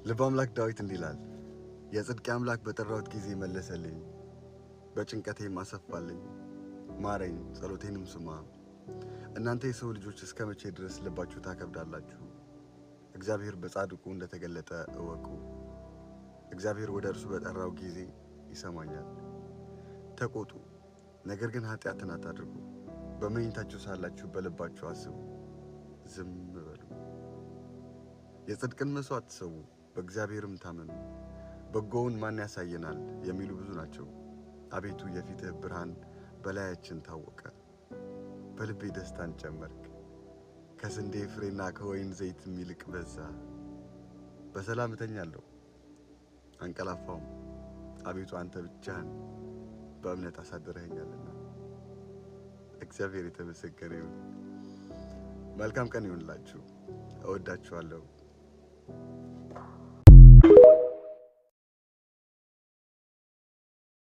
ልበ አምላክ ዳዊት እንዲህ ይላል፣ የጽድቄ አምላክ በጠራሁት ጊዜ መለሰልኝ፣ በጭንቀቴም አሰፋልኝ። ማረኝ፣ ጸሎቴንም ስማ። እናንተ የሰው ልጆች እስከ መቼ ድረስ ልባችሁ ታከብዳላችሁ? እግዚአብሔር በጻድቁ እንደተገለጠ እወቁ። እግዚአብሔር ወደ እርሱ በጠራው ጊዜ ይሰማኛል። ተቆጡ፣ ነገር ግን ኃጢአትን አታድርጉ። በመኝታችሁ ሳላችሁ በልባችሁ አስቡ፣ ዝም በሉ። የጽድቅን መሥዋዕት ሰዉ፣ በእግዚአብሔርም ታመኑ። በጎውን ማን ያሳየናል የሚሉ ብዙ ናቸው። አቤቱ የፊትህ ብርሃን በላያችን ታወቀ። በልቤ ደስታን ጨመርክ፣ ከስንዴ ፍሬና ከወይን ዘይትም ይልቅ በዛ። በሰላም እተኛለሁ አንቀላፋውም፣ አቤቱ አንተ ብቻህን በእምነት አሳድረኸኛልና። እግዚአብሔር የተመሰገነ ይሁን። መልካም ቀን ይሁንላችሁ። እወዳችኋለሁ።